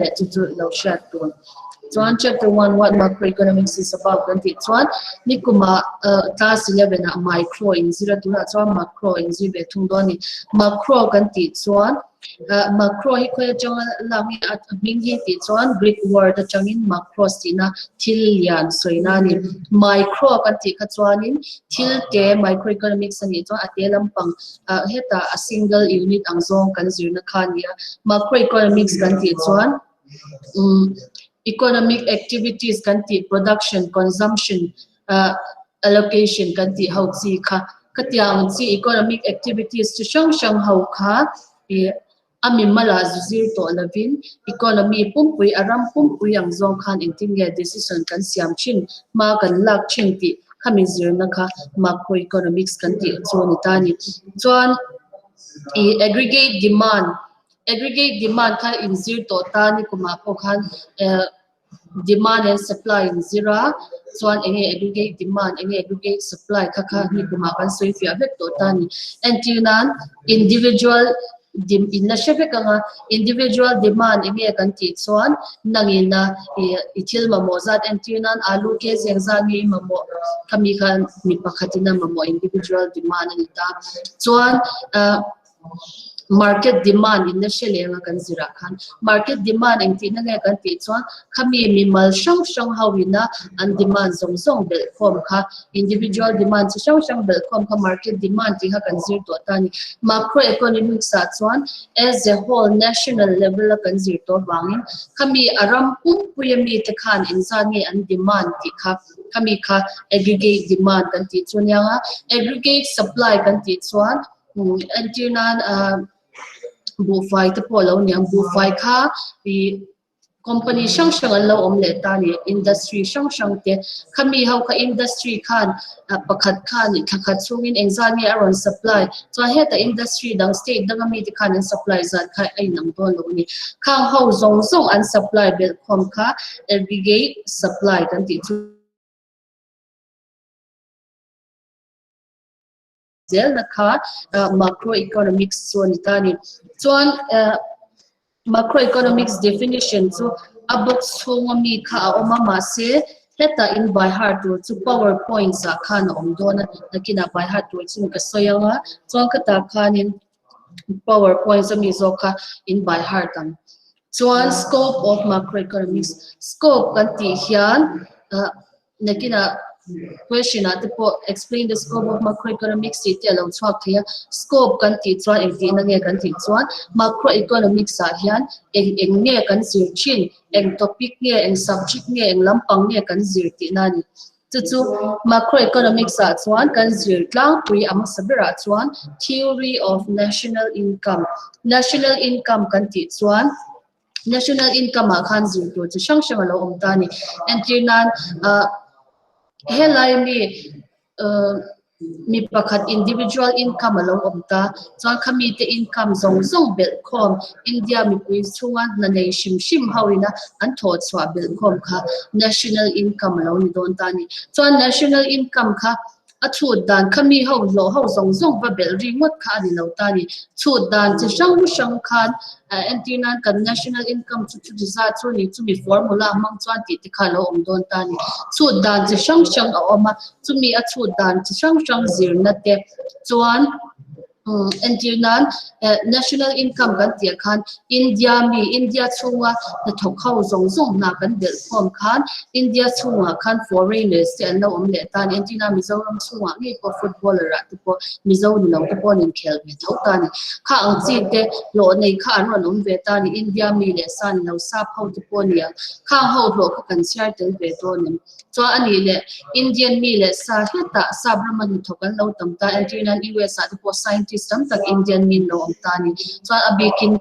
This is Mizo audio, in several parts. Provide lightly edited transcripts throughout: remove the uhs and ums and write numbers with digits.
leh chu chu lo hriat tur. Chuan chapter 1 what macroeconomics is about kan tih chuan nikuma class 11 ah micro in zir a tunah chuan macro in zir ve thung dawn a ni. Macro kan tih chuan macro hi khawi atanga lak nge a hming hi tih chuan Greek word atangin macros tihna thil lian sawina a ni. Micro kan tih kha chuanin thil te microeconomics a nih chuan a te lampang hetah a single unit ang zawng kan zirna kha a ni a. Macroeconomics kan tih chuan economic activities kan tih production, consumption, allocation kan tih ho chi kha khatiang chi economic activities chi hrang hrang ho kha ih a mimalah zu zir tawh lovin economy pumpui a ram pumpui ang zawng khan engtin nge decision kan siam thin hma kan lak thin tih khami zirna kha macroeconomics kan tih chu a ni ta a ni. Chuan ih aggregate demand aggregate demand kha inzir tawh ta ni kumah pawh khan eh demand and supply in zir a chuan enge aggregate demand enge aggregate supply kha kha ni kumah kan sawi fiah vek tawh ta a ni. Entir nan individual dim in la hre vek anga individual demand enge kan tih chuan nangin a ih i thil mamawh zat entir nan alu ke zeng zat nge i mamawh khami khan mi pakhatin a mamawh individual demand a ni ta chuan ah Market demand in a hre leng a kan zirah khan market demand engtihna nge kan tih chuan khami mimal hrang hrang ho ina an demand zawng zawng belh khawm kha individual demand chi hrang hrang belh khawm kha market demand tih kha kan zir tawh ta a ni. Macro economics ah chuan as a whole national level a kan zir tawh vangin khami a ram pumpui a mite khan engzat nge an demand tih kha khami kha aggregate demand kan tih chu aniang a, aggregate supply kan tih chuan Entir nan buhfai te pawh a lo ni ang, buhfai kha ih company hrang hrang an lo awm leh ta a ni, industry hrang hrang te, khami ho kha industry khan pakhat khan thla khat chhungin engzat nge a rawn supply, chuan hetah industry dang state danga mite khan an supply zat kha a inang dawn lo a ni, khang ho zawng zawng an supply belh khawm kha aggregate supply kan tih chu. Zelna kha macroeconomics chu a ni ta a ni. Chuan macroeconomics definition chu a box chhunga mi kha a awm a mahse hetah in by heart tur chu power points ah khan a awm dawn a, nakinah by heart tur chu ka sawi ang a, chuan khatah khanin power points a mi zawk kha in by heart ang. Chuan scope of macroeconomics, scope kan tih hian Nakinah question ah te pawh explain the scope of macroeconomics tih te a lo chhuak thei a, scope kan tih chuan engtihna nge kan tih chuan macroeconomics ah hian eng eng nge kan zir thin, eng topic nge, eng subject nge, eng lampang nge kan zir tihna a ni. Chu chu macroeconomics ah chuan kan zir tlangpui a hmasa berah chuan theory of national income, national income kan tih chuan National income ah khan zir tur chi hrang hrang a lo awm ta a ni. Entir nan ah helai mi ah mi pakhat individual income a lo awm ta chuan khami te income zawng zawng belh khawm India mipui chhunga hna nei hrim hrim ho ina an thawh chhuah belh khawm kha national income a lo ni dawn ta a ni. Chuan national income kha A chhut dan kha mi ho hlawh ho zawng zawng va belh ri ngawt kha a ni lo ta a ni. Chhut dan chi hrang hrang khan entir nan kan national income chu chuti zat chu ni chumi formula hmang chuan tih te kha a lo awm dawn ta a ni. Chhut dan chi hrang hrang a awm a, chumi a chhut dan chi hrang hrang zirna te chuan Entir nan national income kan tih ah khan India mi India chhunga hnathawk ho zawng zawng hna kan belh khawm khan India chhungah khan foreigners te an lo awm leh ta a ni. Entir nan Mizoram chhungah ngei pawh footballer ah te pawh Mizo ni lo te pawh an inkhel ve tho ta a ni. Kha ang chi te hlawh nei kha an rawn awm ve ta a ni. India mi leh sa ni lo sap ho te pawh a ni ang. Khang ho hlawh kha kan chhiar tel ve dawn em? Chuan a nih leh Indian mi leh sa hetah sap rama hnathawk an lo tam ta entir nan US ah te pawh scientist tam tak Indian mi an lo awm ta a ni. Chuan a bikin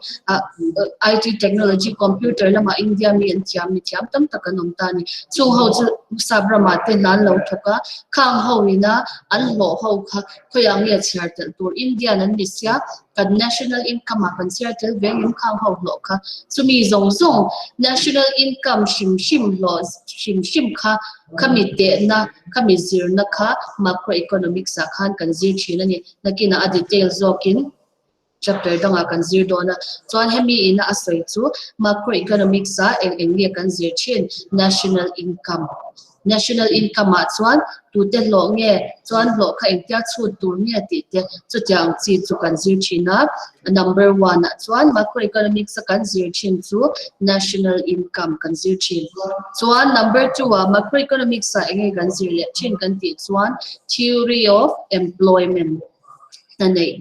IT technology computer lamah India mi an thiam mi thiam tam tak an awm ta a ni. Chung ho chu sap ramah te hna an lo thawk a, khang ho ina an hlawh ho kha khawiah nge chhiar telh tur Indian an ni sia kan national income ah kan chhiar tel ve ngem khang ho hlawh kha chumi zawng zawng national income hrim hrim hlawh hrim hrim kha khami tehna khami zirna kha macroeconomics ah khan kan zir thin a ni nakinah a detail zawkin. Chapter dangah kan zir dawn a, chuan hemi ina a sawi chu macroeconomics ah eng eng nge kan zir thin, national income. National income ah chuan tute hlawh nge, chuan hlawh kha engtia chhut tur nge tih te chutiang chi chu kan zir thin a. Number one ah chuan macroeconomics a kan zir thin chu national income kan zir thin. Chuan number two ah macroeconomics ah eng nge kan zir leh thin kan tih chuan theory of employment hna neih.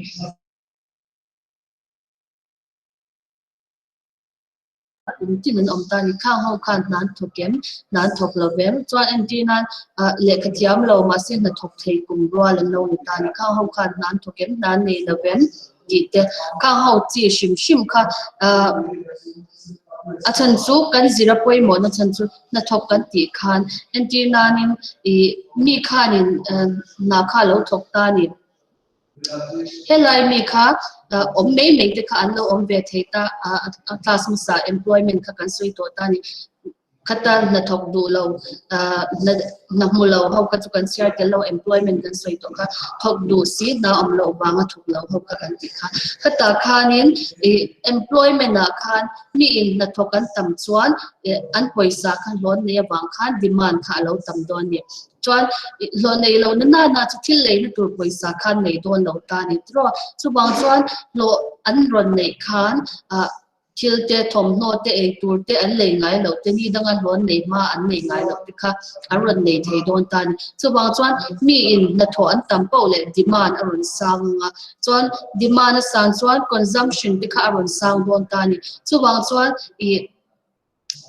Kum tin an awm ta a ni. Khang ho khan hna an thawk em? Hna an thawk lo vem. Chuan entir nan ah lehkha thiam lo mahse hna thawk thei kum rual an lo ni ta a ni. Khang ho khan hna an thawk em? Hna an nei lo vem tih te. Khang ho chi hrim hrim kha ah a chhan chu kan zir a pawimawhna chhan chu hna thawk kan tih khan entir nanin ih mi khanin hna kha a lo thawk ta a ni. Helai mi kha awm mai mai te kha an lo awm ve thei ta a class hmasa employment kha kan sawi tawh ta a ni. Khata hnathawk duh lo hna hmu lo ho kha chu kan chhiar tel lo employment kan sawi tawh kha thawk duh si hna awm loh vanga thawk lo ho kha kan tih kha. Khatah khanin ih employment ah khan mi in hnathawk an tam chuan an pawisa kha hlawn nei avang khan demand kha a lo tam dawn a ni. Chuan hlawh nei lo na nana chu thil leina tur pawisa khan nei dawn lo ta a ni tiraw. Chuvang chuan hlawh an rawn neih khan ah thil te thawmhnaw te ei tur te an lei ngai loh te ni danga hlawh an nei hma an nei ngai loh te kha an rawn nei thei dawn ta a ni. Chuvang chuan mi in hnathawh an tam poh leh demand a rawn sang ang a, chuan demand a san chuan consumption te kha a rawn sang dawn ta a ni. Chuvang chuan ih.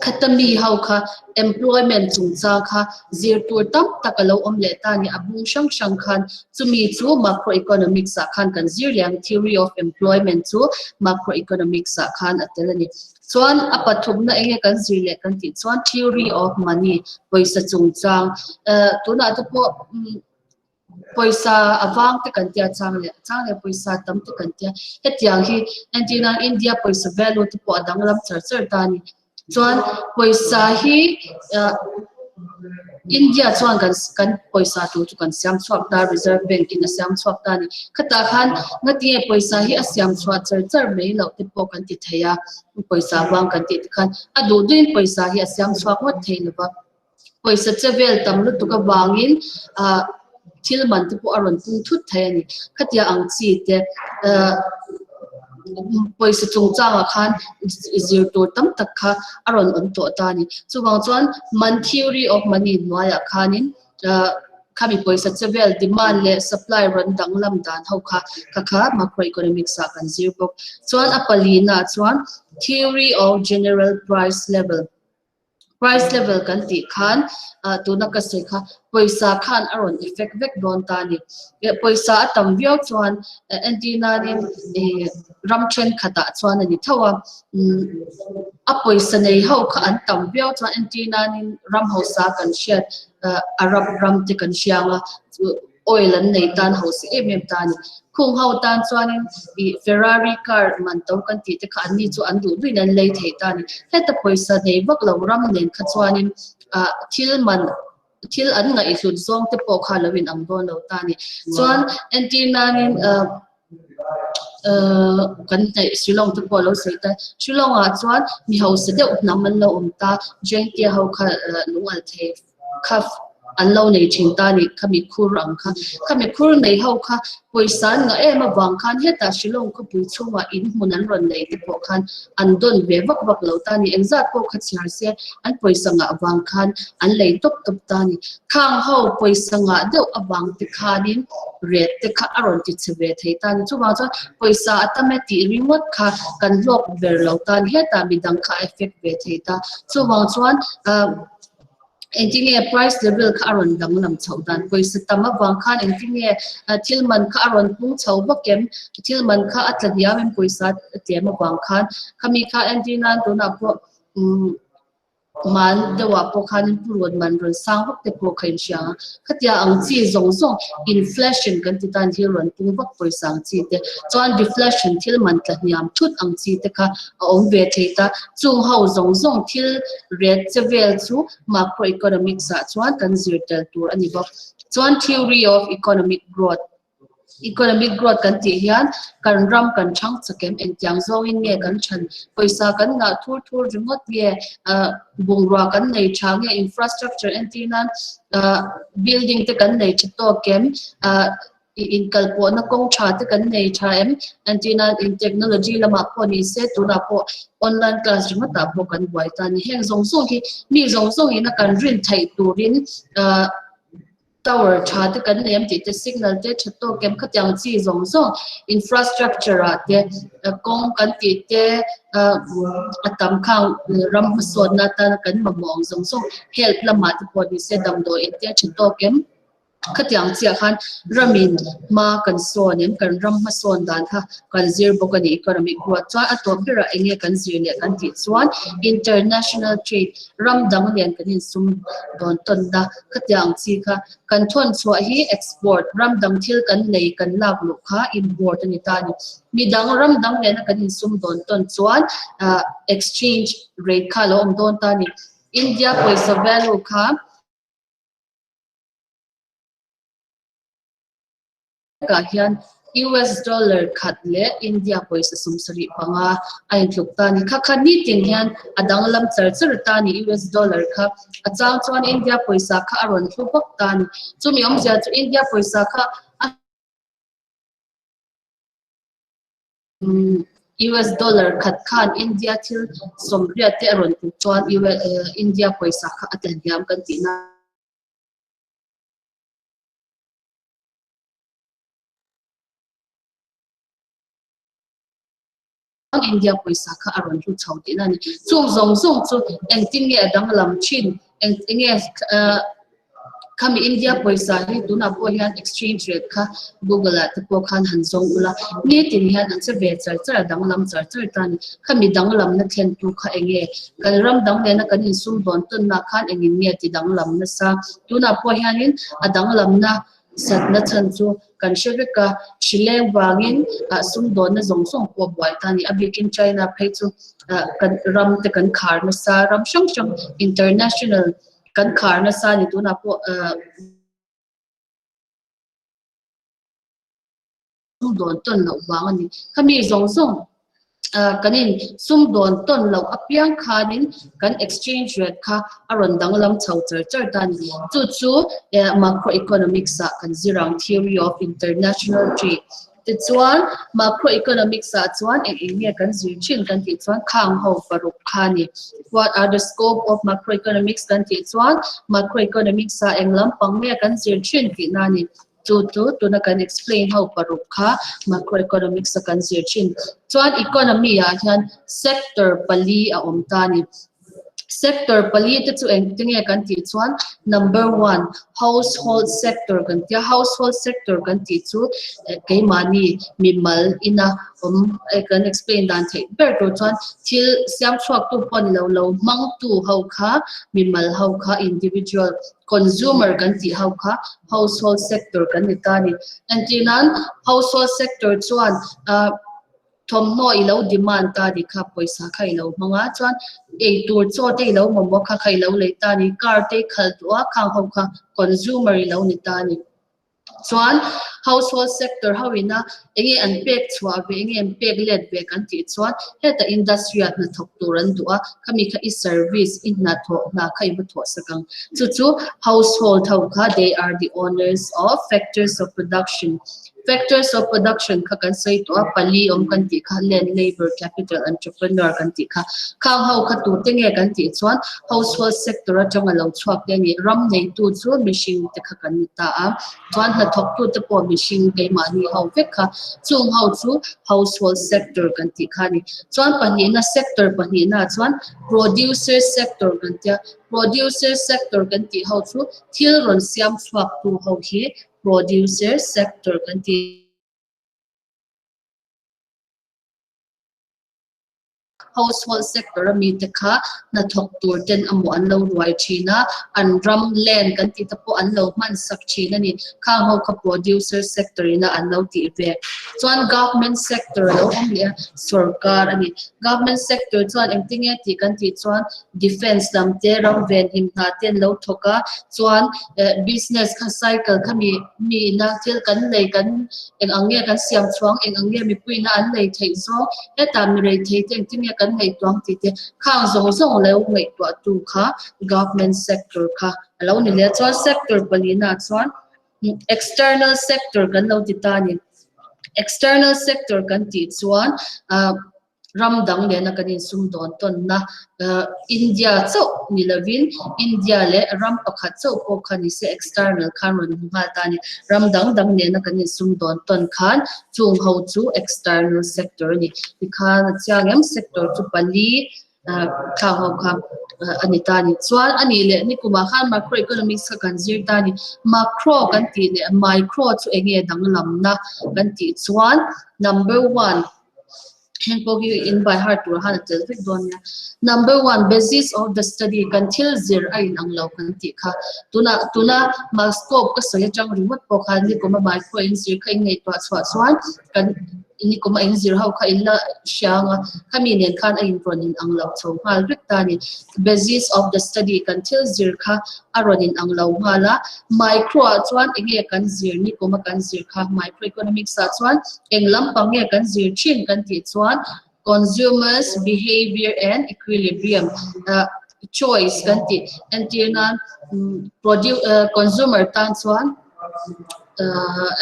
Khata mi ho kha employment chungchang kha zir tur tam tak a lo awm leh ta a ni. A bung hrang hrang khan chumi chu macroeconomics ah khan kan zir leh ang. Theory of employment chu macroeconomics ah khan a tel a ni. Chuan a pathumna enge kan zir leh kan tih chuan theory of money pawisa chungchang tunah te pawh Pawisa a vang te kan tia chang leh chang leh pawisa tam te kan tia hetiang hi entirna India pawisa value te pawh a danglam char char ta a ni chuan pawisa hi ah India chuan kan kan pawisa tur chu kan siam chhuak ta Reserve Bank in a siam chhuak ta a ni khatah khan ngatinge pawisa hi a siam chhuah char char mai loh te pawh kan ti thei a pawisa vang kan tih te khan a duh duhin pawisa hi a siam chhuak ngawt thei lo va. Pawisa che vel tam lutuk avangin ah thil man te pawh a rawn pung thut thei a ni. Khatia ang chi te ah pawisa chungchangah khan zir tur tam tak kha a rawn awm tawh ta a ni. Chuvang chuan man theory of money hnuaiah khanin ah khami pawisa che vel demand leh supply rawn danglam dan ho kha kha kha macroeconomics ah kan zir bawk. Chuan a palinaah chuan theory of general price level. Price level kan tih khan tuna ka sawi kha pawisa khan a rawn effect vek dawn ta a ni. Pawisa a tam viau chuan entir nanin ram thenkhatah chuan a ni tho a, a pawisa nei ho kha an tam viau chuan entir nanin ram hausa kan hriat Arab ram te kan hria ang a. Oil an nei tan hausa em em ta a ni. Khung ho tan chuanin ih Ferrari car man to kan tih te kha anni chu an duh duhin an lei thei ta a ni. Heta pawisa nei vak lo ram nen kha chuanin ah thil man thil an ngaihhlut zawng te pawh kha lo inang dawn lo ta a ni. Chuan entir nanin ah kan hnaih Shillong te pawh a lo sawi ta. Shillong ah chuan mi hausa deuh hnam an lo awm ta Jaintia ho kha lungalh thei. kha an lo nei thin ta ni khami khur ang kha khami khur nei ho kha pawisa an ngah em avang khan hetah Shillong khawpui chhungah in hmun an rawn nei te pawh khan an dawn ve vak vak lo ta ni engzat pawh kha chhiar se an pawisa ngah avang khan an lei tawp tawp ta ni khang ho pawisa ngah deuh avang te khanin ret te kha a rawn ti chhe ve thei ta ni chuvang chuan pawisa a tam e tih ringawt kha kan hlawk ber lo ta ni hetah midang kha a effect ve thei ta chuvang chuan ah. Engtinge price level kha a rawn danglam chhoh dan? Pawisa tam avang khan engtinge thil man kha a rawn pung chho vak em? Thil man kha a tla hniam em pawisa a tlem avang khan? Khami kha entir nan tunah pawh umm man deuhah pawh khanin purun man rawn sang vak te pawh kha inhria ang a. Khatia ang chi zawng zawng inflation kan ti tan thil rawn pung vak pawisa ang chi te chuan deflation thil man tla hniam thut ang chi te kha a awm ve thei ta. Chung ho zawng zawng thil ret che vel chu macroeconomics ah chuan kan zir tel tur a ni bawk. Chuan theory of economic growth. Economic growth kan tih hian kan ram kan thang chak em? Engtiang zawngin nge kan than? Pawisa kan ngah thur thur ringawt nge? Bungrua kan nei tha nge? Infrastructure entir nan building te kan nei tha tawk em? Inkalpawhna kawng tha te kan nei tha em? Entir nan in technology lamah pawh ni se tunah pawh online class ringawtah pawh kan buai ta a ni. Heng zawng zawng hi mi zawng zawngin a kan rin theih turin Tower tha te kan nei em tih te, signal te tha tawk em khatiang chi zawng zawng infrastructure ah te kawng kan tih te a tam khang ram hmasawnna atana kan mamawh ang zawng zawng health lamah te pawh ni se damdawi te a tha tawk em khatiang chiah khan ramin hma kan sawn em kan ram hmasawn dan kha kan zir bawk a ni economic growth chuan a tawp berah eng nge kan zir leh kan tih chuan international trade ram dang nen kan insum dawn tawnna Khatiang chi kha kan thawn chhuah hi export, ram dang thil kan lei kan lak luh kha import a ni ta a ni. Midang ram dang nena kan insum dawn tawn chuan exchange rate kha a lo awm dawn ta a ni. India pawisa value kha. Takah hian US dollar khat leh India pawisa 75 a intluk ta a ni. Kha kha nitin hian a danglam char char ta a ni US dollar kha. A chang chuan India pawisa kha a rawn hlu vak ta a ni. Chumi awmzia chu India pawisa kha a US dollar khat khan India thil 80 te a rawn tluk chuan India pawisa kha a tlahniam kan tihna. India pawisa kha a rawn hlu chho tihna a ni. Chung zawng zawng chu engtin nge a danglam thin, eng nge khami India pawisa hi tunah pawh hian exchange rate kha Google ah te pawh khan han zawng ula, nitin hian a che ve char char a danglam char char ta a ni. Khami danglamna thlentu kha eng nge? Kan ram dang nena kan insum dawn tawnna khan engin nge ti danglam nasa? Tunah pawh hianin a danglamna satna chhan chu kan hre vek a, hrileng vangin sumdawnna zawng zawng pawh a buai ta a ni. A bikin China phei chu kan ram te kan khar nasa, ram hrang hrang international kan khar nasa a ni. Tunah pawh sumdawn tawn loh vang a ni. Khami zawng zawng kan in sumdawn tawn loh apiang khanin kan exchange rate kha a rawn danglam chho char char ta a ni. Chu chu macroeconomics ah kan zir ang theory of international trade. Tichuan macroeconomics ah chuan eng eng nge kan zir thin kan tih chuan khang ho paruk kha a ni. What are the scope of macroeconomics kan tih chuan macroeconomics ah eng lampang nge kan zir thin tihna a ni. Chu chu tuna kan explain ho paruk kha macroeconomics a kan zir thin. Chuan economy ah hian sector pali a awm ta a ni. Sector pali te chu engte nge kan tih chuan number one household sector kan tia household sector kan tih chu keimahni mimal ina awm kan explain dan theih ber tur chuan thil siam chhuak tu pawh ni lo lo hmang tu ho kha mimal ho kha individual Consumer kan tih ho kha household sector kan ni ta a ni. Entir nan household sector chuan thawmhnaw i lo demand ta a ni kha, pawisa kha i lo hmang a, chuan eitur chaw te i lo mamawh kha kha i lo lei ta a ni, car te i khalh duh a, khang ho kha consumer i lo ni ta a ni. Chuan household sector ho ina enge an pek chhuah ve enge an pek let ve kan tih chuan heta industry ah hnathawk tur an duh a, khami kha i service i hnathawh hna kha i va thawh sak ang. Chu chu household ho kha they are the owners of factors of production. Factors of production kha kan sawi tawh a, pali awm kan tih kha land, labour, capital, entrepreneur kan tih kha. Khang ho kha tute nge kan tih chuan household sector atanga lo chhuak te a ni. Ram neitu chu mihring te kha kan ni ta a, chuan hnathawktu te pawh mihring keimahni ho vek kha chung ho chu household sector kan tih kha a ni. Chuan pahnihna sector pahnihna chuan producer sector kan tia, producer sector kan tih ho chu thil rawn siam chhuaktu ho hi producer sector kan ti. Household sector a mite kha hnathawk tur ten amaw an lo ruai thin a, an ram, land, kan tih te pawh an lo hman sak thin a ni. Khang ho kha producer sector ina an lo tih ve. Chuan government sector a lo awm leh a, sorkar a ni. Government sector chuan engtinge tih kan tih chuan defence lam te, ram venhim hna te an lo thawk a, chuan business kha cycle kha mi mi ina thil kan lei kan eng ang nge kan siam chhuang, eng ang nge mipuiina an lei theih zawng, hetah mi rei thei te engtin nge kan ngaihtuah ang tih te khang zawng zawng lo ngaihtuahtu kha government sector kha a lo ni leh a. Chuan sector palina chuan external sector kan lo ti ta a ni. External sector kan tih chuan ah ram dang nena kan insumdawn tawnna India chauh ni lovin India leh ram pakhat chauh pawh kha ni se external khan rawn hmu nghal ta a ni. Ram dang dang nena kan insumdawn tawn khan chung ho chu external sector a ni. Tikhan a chiang em sector chu pali thlang ho kha a ni ta a ni. Chuan a nih leh nikumah khan macro economics kha kan zir ta a ni. Macro kan tih leh micro chu eng nge danglamna kan tih chuan number one Heng pawh hi in by heart tur han a tel vek dawn nia. Number one, basis of the study kan thil zir a inang lo kan tih kha. Tuna tuna mah scope ka sawi atang ringawt pawh khan nikum a micro in zir kha in ngaihtuah chhuah chuan kan nikum a in zir ho kha in la hria ang a, khami nen khan a inrawn inang lo chho nghal vek ta a ni. Basis of the study kan thil zir kha a rawn inang lo nghal a. Micro ah chuan enge kan zir nikum a kan zir kha microeconomics ah chuan Eng lampang nge kan zir thin kan tih chuan consumers behavior and equilibrium choice kan tih entir nan consumer tan chuan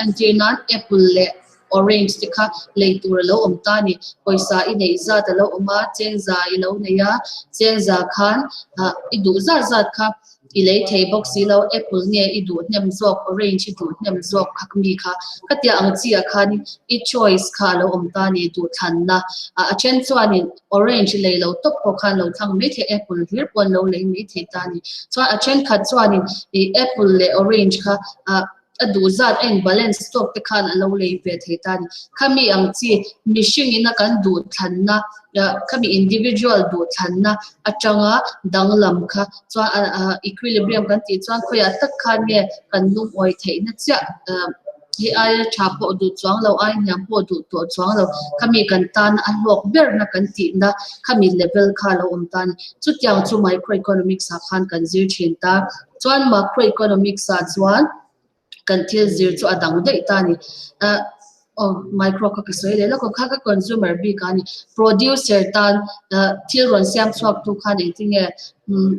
entir nan apple leh orange te kha lei tur a lo awm ta a ni. Pawisa i neih zat a lo awm a, chengza i lo nei a, chengza khan i duh zat zat kha I lei thei bawk si lo, apple nge i duh hnem zawk, orange i duh hnem zawk kha mi kha. Khatia ang chi ah khanin i choice kha a lo awm ta a ni, duhthlanna. A then chuanin orange lei lo tawp pawh khan lo thlang mai thei, apple hlir pawh an lo lei mai thei ta a ni. Chuan a thenkhat chuanin i apple leh orange kha a duh zat a in balance tawk te khan a lo lei ve thei ta a ni. Khami ang chi mihring ina kan duh thlanna khami individual duh thlanna atanga danglam kha chuan equilibrium kan tih chuan khawiah tak khan nge kan lungawi theihna chiah hei aia tha pawh duh chuang lo ai hniam pawh duh tawh chuang lo khami kan tana a hlawk berna kan tihna khami level kha a lo awm ta a ni. Chutiang chu microeconomics ah khan kan zir thin ta. Chuan macroeconomics ah chuan kan thil zir chu a dang daih ta a ni. Ah aw micro kha ka sawi leh lawk a, kha kha consumer bik ah a ni. Producer tan ah thil rawn siam chhuak tu khan engtinge umm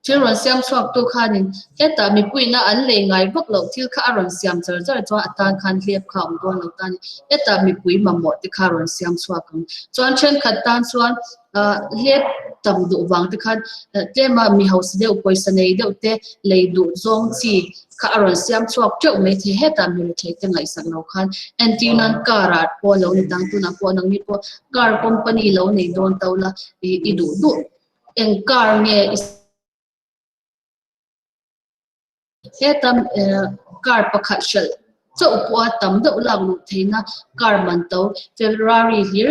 thil rawn siam chhuak tu khanin hetah mipuiin a an lei ngai vak loh thil kha a rawn siam char char chuan a tan khan hlep kha a awm dawn lo ta a ni. Hetah mipui mamawh te kha a rawn siam chhuak ang. Chuan thenkhat tan chuan Hlep tam duh vang te khan tlema mi hausa deuh pawisa nei deuh te lei duh zawng chi kha a rawn siam chhuak teuh mai thei hetah mi rethei te ngaihsak lo khan entir nan car ah pawh lo ni tang tunah pawh nangni pawh car company lo nei dawn to la i duh duh eng car nge i Heta car pakhat hralh chauh pawha tam deuh lak luh theihna car man to Ferrari hlir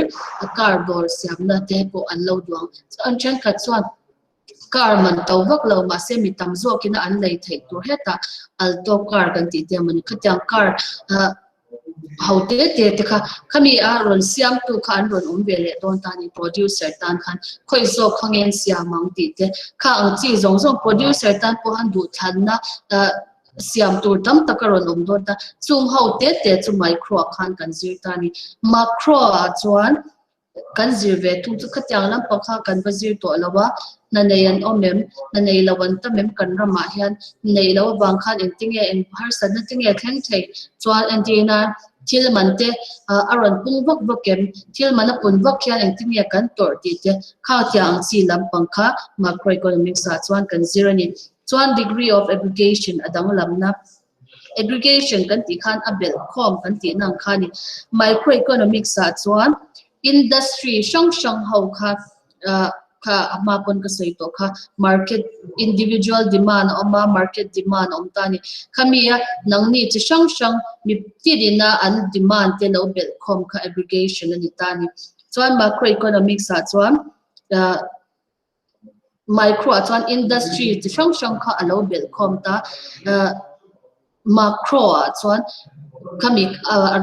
car dawr siamna te pawh an lo duang. Chuan thenkhat chuan car man to vak lo mahse mi tam zawkina an lei theih tur hetah Alto car kan tih te a mawni khatiang car ho te te te kha khami a rawn siamtu kha an rawn awm ve leh dawn ta a ni producer tan khan khawi zawk kha nge an siam ang tih te kha ang chi zawng zawng producer tan pawh han duhthlanna ah siam tur tam tak a rawn awm dawn ta chung ho te te chu micro ah khan kan zir ta a ni macro ah chuan Kan zir ve thung chu khatiang lampang kha kan va zir tawh lo a, hna nei an awm em? Hna nei lo an tam em kan ramah hian? Hna nei lo avang khan engtinge eng harsatna te nge thleng thei? Chuan entirna thil man te a rawn pung vak vak em? Thil man a pun vak hian engtinge kan tawrh tih te khatiang ang chi lampang kha macroeconomics ah chuan kan zir a ni. Chuan degree of aggregation a danglamna. Aggregation kan tih khan a belh khawm kan tih na ang kha a ni. Microeconomics ah chuan industry hrang hrang ho kha ah kha a hma pawn ka sawi tawh kha market individual demand a awm a market demand a awm ta a ni. Khami a nangni chi hrang hrang mi tin ina an demand te lo belh khawm kha aggregation a ni ta a ni. Chuan macroeconomics ah chuan. Micro ah chuan industry chi hrang hrang kha a lo belh khawm ta. Macro ah chuan khami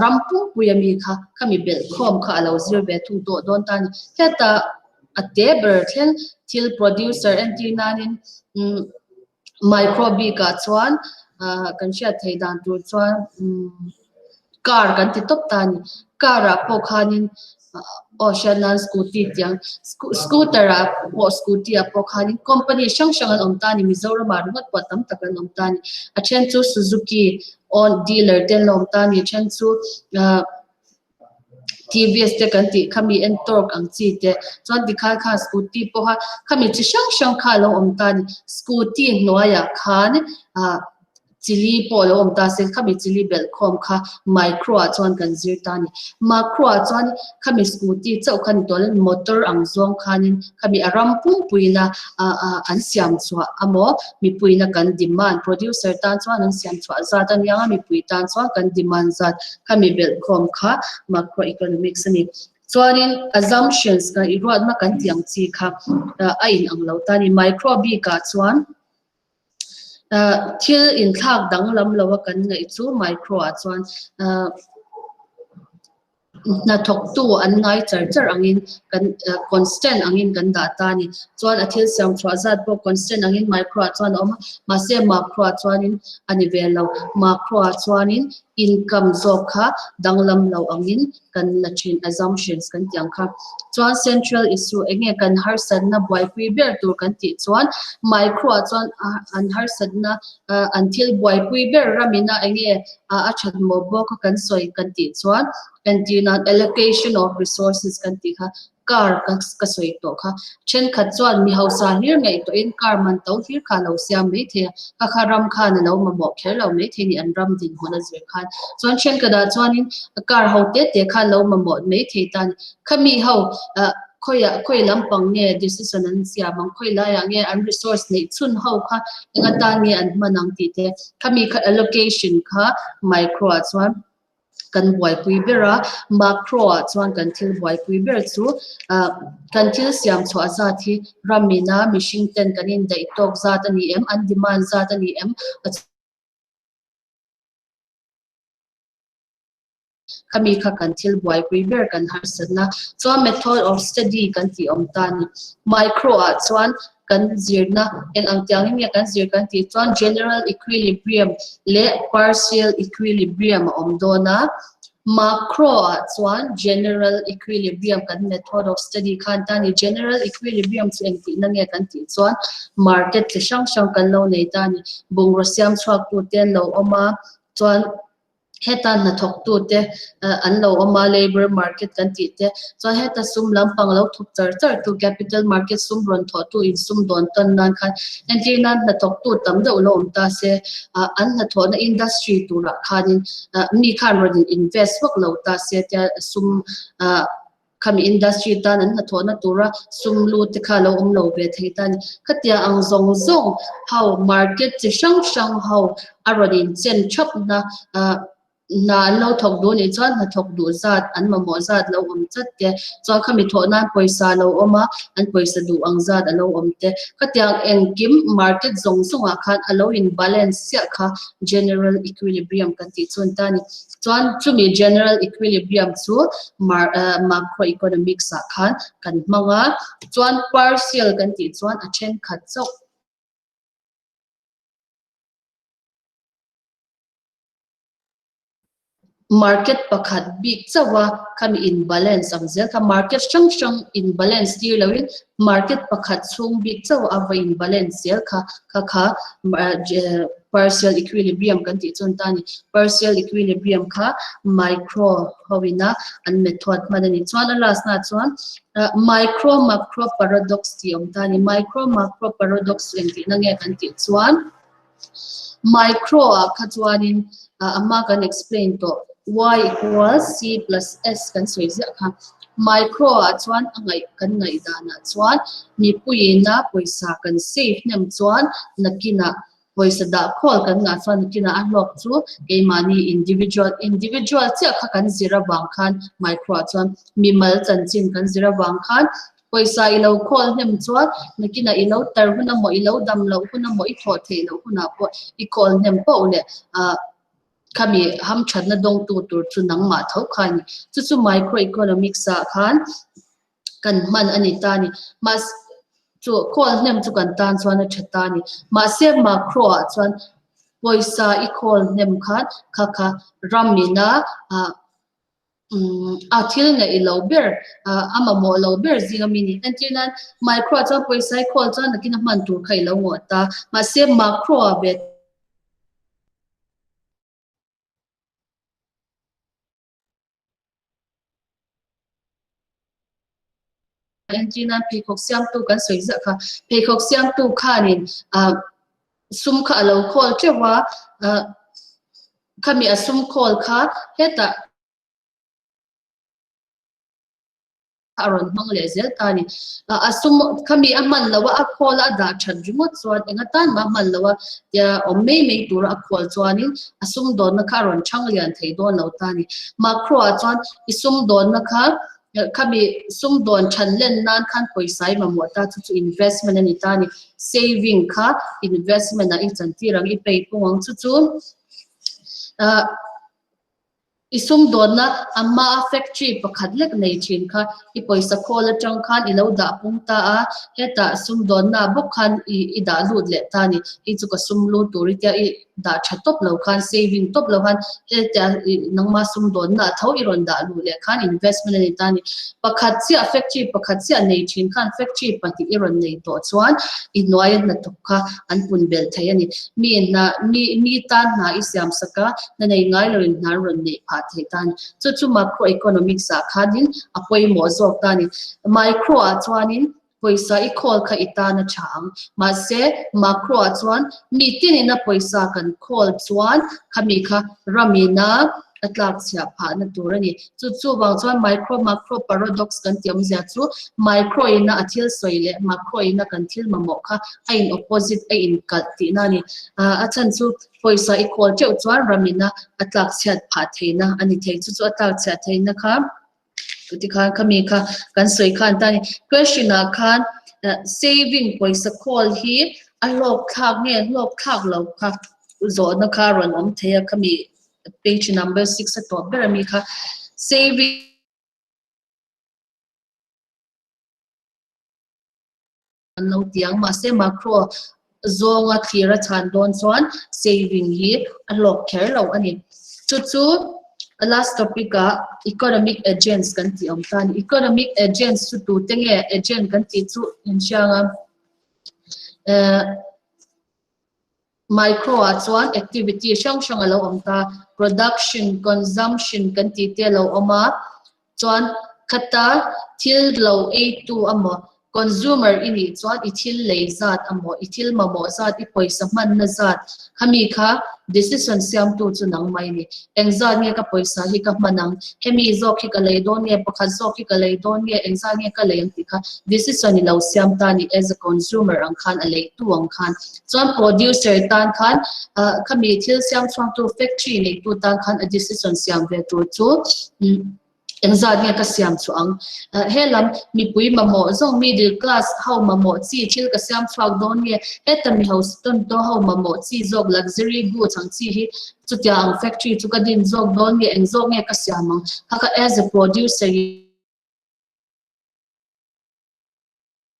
ram pumpui ami kha khami belh khawm kha a lo zir ve thung tawh dawn ta a ni. Heta a te ber thleng thil producer entir nanin Micro bikah chuan kan hriat theih dan tur chuan car kan ti tawp ta a ni. Car ah pawh khanin aw hriat nan scooty tih ang scooter ah pawh scooty ah pawh khanin company hrang hrang an awm ta a ni. Mizoram ah ringawt pawh tam tak an awm ta a ni. A then chu Suzuki own dealer te an lo awm ta a ni. A then chu ahh. TVS te kan tih kha mi en tawk ang chi te chuan tikhan khan scooty pawha khami chi hrang hrang kha alo awm ta a ni scooty hnuaiah khan ah chili pawh alo awm ta se khami chili belh khawm kha micro ah chuan kan zir ta a ni macro ah chuan khami scooty chauh kha ni tawh lo motor ang zawng khanin khami a ram pumpuina ah ah an siam chhuah amaw mipuina kan demand producer tan chuan an siam chhuah zat a nia mipui tan chuan kan demand zat Khami belhkhawm kha macroeconomics a ni. Chuanin assumptions kan i ruatna kan tih ang chi kha a in ang lo ta a ni. Micro bikah chuan thil inthlak danglam lo a kan ngaih chu micro ah chuan hnathawktu an ngai char char angin kan constant angin kan dah ta a ni. Chuan a thil siam chhuah zat pawh constant angin micro ah chuan a awm a, mahse macro ah chuanin a ni ve lo. Macro ah chuanin income zawk kha danglam lo angin kan la thin assumptions kan tih ang kha. Chuan central issue eng nge kan harsatna buaipui ber tur kan tih chuan micro ah chuan an harsatna an thil buaipui ber ramina eng nge a that maw bawk a kan sawi kan tih chuan entir nan allocation of resources kan tih kha Car ka ka sawi tawh kha. Thenkhat chuan mi hausa hlir ngaihtuahin car man to hlir kha a lo siam mai thei a, kha kha ram khan a lo mamawh kher lo mai thei a ni an ram dinhmun a zir khan. Chuan thenkhatah chuanin car ho te te kha a lo mamawh mai thei ta a ni. Khami ho ah khawiah khawi lampang nge decision an siam ang, khawi laiah nge an resource neih chhun ho kha eng atan nge an hman ang tih te, khami kha allocation kha micro ah chuan kan buaipui ber a, macro ah chuan kan thil buaipui ber chu ah kan thil siam chhuah zat hi ramina mihring ten kan indaih tawk zat a ni em, an demand zat a ni em khami kha kan thil buaipui ber kan harsatna chuan method of study kan tih awm ta a ni. Micro ah chuan kan zirna eng ang tiang in nge kan zir kan tih chuan general equilibrium leh partial equilibrium a awm dawn a, macro ah chuan general equilibrium kan method of study khan ta ni general equilibrium chu eng tihna nge kan tih chuan market chi hrang hrang kan lo nei ta ni bungraw siam chhuak tu te an lo awm a chuan Heta hnathawktute an lo awm a, labour market kan tih te, chuan heta sum lampang lo thawk char char tu capital market sum rawn thawhtu in sum dawn tawn nan khan entir nan hnathawktu tam deuh lo awm ta se, an hnathawhna industry turah khanin mi khan rawn in invest vak lo ta se tia sum Khami industry tan an hnathawhna tura sum lu te kha lo awm lo ve thei ta a ni. Khatia ang zawng zawng ho market chi hrang hrang ho a rawn in chen thapna ah hna an lo thawk duh anih chuan hnathawk duh zat an mamawh zat lo awm tlat te chuan khami thawh nan pawisa lo awm a an pawisa duh ang zat a lo awm te. Khatiang engkim market zawng zawngah khan a lo in balance chiah kha general equilibrium kan tih chu a ni ta a ni. Chuan chumi general equilibrium chu macroeconomics ah khan kan hmang a, chuan partial kan tih chuan a thenkhat chauh. Market pakhat bik chauh a khami in balance ang zel kha market hrang hrang in balance tir loin market pakhat chhung bik chauh a va in balance zel kha kha kha Partial equilibrium kan tih chuan ta ni. Partial equilibrium kha micro ho ina an method hman a ni. Chuan a last na chuan micro macro paradox tih awm ta ni. Micro macro paradox chu engtihna nge kan tih chuan micro ah kha chuanin a hma kan explain tawh y equals c plus s kan sawi ziah kha. Micro ah chuan a ngaih kan ngaih danah chuan mipuiina pawisa kan save hnem chuan nakinah Pawisa dah khawl kan ngah chuan nakinah a hlawk chu keimahni individual individual chiah kha kan zir avang khan micro ah chuan mimal chanchin kan zir avang khan. Pawisa i lo khawl hnem chuan nakinah i lo tar hun emaw, i lo dam loh hun emaw, i thawh theih loh hunah pawh i khawl hnem poh leh ah khami hamthatna dawngtu tur chu nangmah tho kha a ni. Chu chu microeconomics ah khan kan hman a ni ta a ni. Mahse chu khawl hnem chu kan tan chuan a tha ta a ni. Mahse macro ah chuan pawisa i khawl hnem khan kha kha ramina ah a thil ngaih lo ber a mamawh lo ber zing ami ni. Entir nan micro ah chuan pawisa i khawl chuan nakin a hman tur kha i lo ngawh ta. Mahse macro ah ve Entir nan pheikhawk siamtu kan sawi ziah kha. Pheikhawk siamtu khanin ah sum kha a lo khawl teuh a, ah khami a sum khawl kha hetah a rawn hmang leh zel ta a ni. A sum khami a hman loh a, a khawl a a dah that ringawt chuan eng atan mah a hman loh a, tia awm mai mai tura a khawl chuanin a sumdawnna kha a rawn chhang lian thei dawn lo ta a ni. Macro ah chuan i sumdawnna kha khami sumdawn than len nan khan pawisa i mamawh ta chu chu investment a ni ta a ni. Saving kha investment ah i chantir ang i pay pung ang chu chu ah I sumdawnna a hmaa factory pakhat lek nei thin kha i pawisa khawl atang khan i lo dah pung ta a, hetah sumdawnna bawk khan i i dah lut leh ta a ni. Hei chu ka sum lu tur i tia i dah tha tawp lo khan saving tawp lo khan hetia i nangma sumdawnna tho i rawn dah luh leh khan investment a ni ta a ni. Pakhat chiah factory pakhat chiah nei thin khan factory pahnih i rawn nei tawh chuan i hnuaia hnathawk kha an pun belh thei a ni. Mi hna mi mi tan hna i siam sak a, hna nei ngai loin hna an rawn neih phah theih ta a ni. Chu chu macroeconomics ah khanin a pawimawh zawk ta a ni. Micro ah chuanin pawisa i khawl kha i tan a tha ang. Mahse, macro ah chuan mi tinin a pawisa kan khawl chuan khami kha ramina a tlak chhiah phahna tur a ni. Chu chuvang chuan micro macro paradox kan tih awmzia chu micro ina a thil sawi leh macro ina kan thil mamawh kha a in opposite a inkalh tihna a ni. A chhan chu Pawisa i khawl teuh chuan ramina a tlak chhiat phah theihna a ni thei. Chu chu a tlak chhiat theihna kha chuti khan khami kha kan sawi khan ta a ni. Question ah khan saving pawisa khawl hi a hlawk thlak nge hlawk thlak lo kha zawhna kha a rawn awm thei a khami page number 6 a tawp ber ami kha saving an lo ti ang. Mahse macro zawnga thlir a chhan dawn chuan saving hi a hlawk kher lo a ni. Chu chu last topic ah economic agents kan tih awm ta a ni. Economic agents chu tute nge agent kan tih chu inhriang a eh Micro ah chuan activity hrang hrang a lo awm ta, production, consumption kan tih te a lo awm a, chuan khata thil lo ei tu amaw consumer i nih chuan i thil lei zat amaw i thil mamawh zat i pawisa hmanna zat khami kha decision siamtu chu nangmah i ni. Engzat nge ka pawisa hi ka hman ang, hemi zawk hi ka lei dawn nge, pakhat zawk hi ka lei dawn nge, engzat nge ka lei ang tih kha decision i lo siam ta a ni as a consumer ang khan a leitu ang khan. Chuan producer tan khan khami thil siam chhuaktu factory neitu tan khan a decision siam ve tur chu engzat nge ka siam chhuah ang. Helam mipui mamawh zawng middle class ho mamawh chi thil ka siam chhuak dawn nge heta mi hausa tawn tawh ho mamawh chi zawk luxury goods ang chi hi chutia ang factory chu ka din zawk dawn nge eng zawk nge ka siam ang kha kha as a producer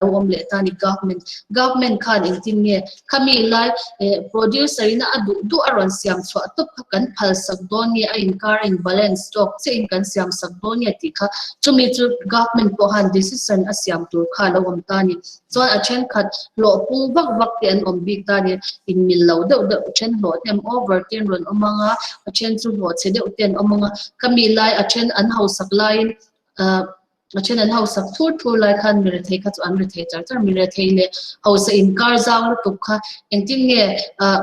lo awm leh ta a ni government government khan engtin nge khami lai eh producer ina a duh duh a rawn siam chhuah tawp kha kan phal sak dawn nge a inkar a in balance tawk chiah in kan siam sak dawn nge tih kha chumi chu government pawh khan decision a siam tur kha a lo awm ta a ni chuan a thenkhat hlawh pung vak vak te an awm bik ta a ni in mil lo deuh deuh a then hlawh hnem over te an rawn awm ang a a then chu hlawh chhe deuh te an awm ang a khami lai a then an hausak laiin ah A then an hausak thur thur lai khan mi rethei kha chu an rethei char char, mi rethei leh hausa inkar zau lutuk kha engtin nge ah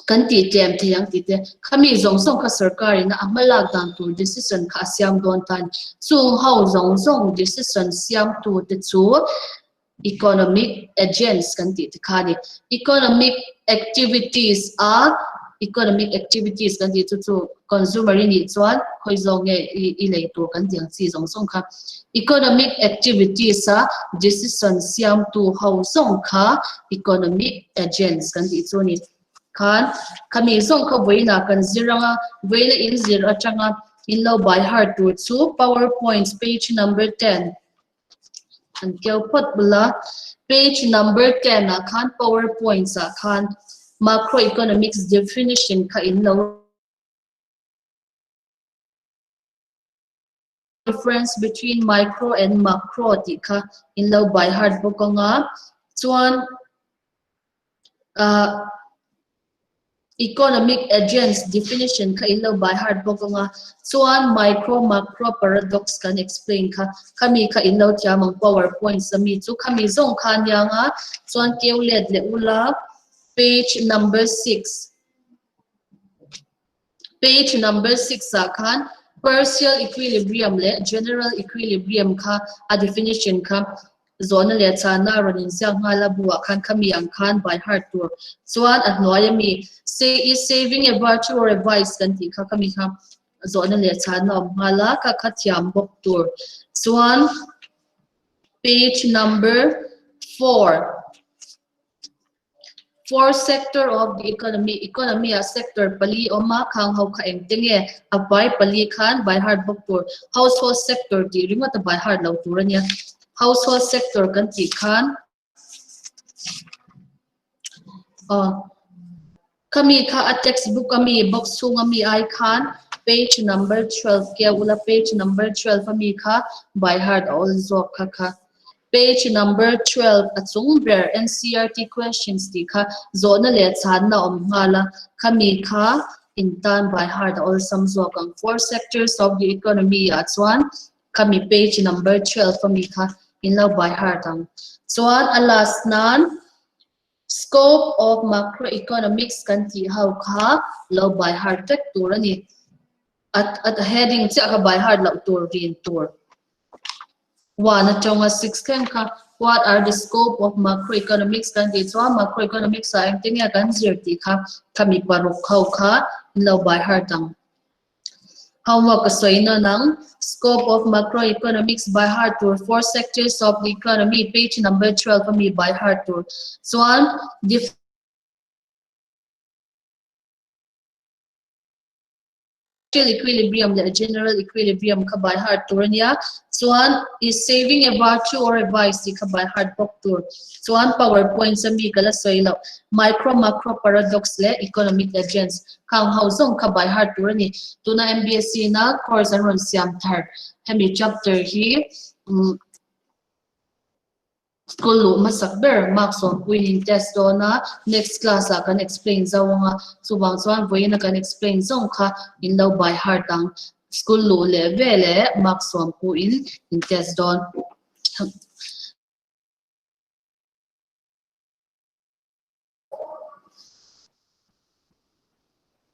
kan tih tlem thei ang tih te khami zawng zawng kha sorkar in a hma lak dan tur decision kha a siam dawn ta a ni. Chung ho zawng zawng decision siam tu te chu economic agents kan tih te kha a ni. Economic activities a. economic activities kan tih chu chu consumer i nih chuan khawi zawk nge i lei tur kan tih ang chi zawng zawng kha. Economic activities a decision siamtu ho zawng kha economic agents kan tih chu a ni. Khan khami zawng kha vawiinah kan zir ang a, vawiina in zir atanga in lo by heart tur chu powerpoint page number 10 an keu phawt bula page number 10 ah khan powerpoints ah khan macroeconomics definition kha in lo difference between micro and macro tih kha in lo by heart bawk anga chuan ah Economic agents definition kha in lo by heart bawk anga chuan micro macro paradox kan explain kha khami kha in lo thiam ang power points ami chu khami zawng kha ania anga chuan keu let leh ula page number 6 Page number 6 ah khan partial equilibrium leh general equilibrium kha a definition kha zawhna leh chhana a rawn inziak nghal a bu ah khan khami ang khan by heart tur chuan a hnuai ami say is saving a virtue or a vice kan tih kha khami kha zawhna leh chhana a awm nghal a kha kha thiam bawk tur chuan page number 4. Four sector of the economy, Economy ah sector pali awm a, khang ho kha engte nge? A vai pali khan by heart bawk tur. Household sector tih ringawt a by heart lo tur a nia. Household sector kan tih khan aw khami kha a textbook ami box chhung ami ai khan page number 12 keu ula page number 12 ami kha by heart a awl zawk kha kha. Page number 12 a chung ber NCERT questions tih kha zawhna leh chhanna awm nghal a, khami kha in tan by heart a awlsam zawk ang. Four sectors of the economy ah chuan khami page number 12 ami kha in lo by heart ang. Chuan a last nan scope of macroeconomics kan tih ho kha lo by heart vek tur a ni. A heading chiah kha by heart loh tur rin tur. 1 atanga 6 thleng kha what are the scope of macroeconomics kan tih chuan macroeconomics ah engtin nge kan zir tih kha khami paruk ho kha in lo by heart ang. Homework ka sawi nawn ang scope of macroeconomics by heart tur four sectors of the economy page number 12 ami by heart tur chuan Partial equilibrium leh general equilibrium kha by heart tur a nia. Chuan is saving a virtue or a vice tih kha by heart bawk tur. Chuan power points a mi ka la sawi loh. Micro macro paradox leh economic agents khang ho zawng kha by heart tur a ni. Tuna MBSC na course an rawn siam thar hemi chapter hi umm School luh hmasak ber mark sawmpuiin in test dawn a, next class ah kan explain zo ang a, chuvang chuan vawiin a kan explain zawng kha in lo by heart ang. School luh leh ve leh mark sawmpuiin in test dawn.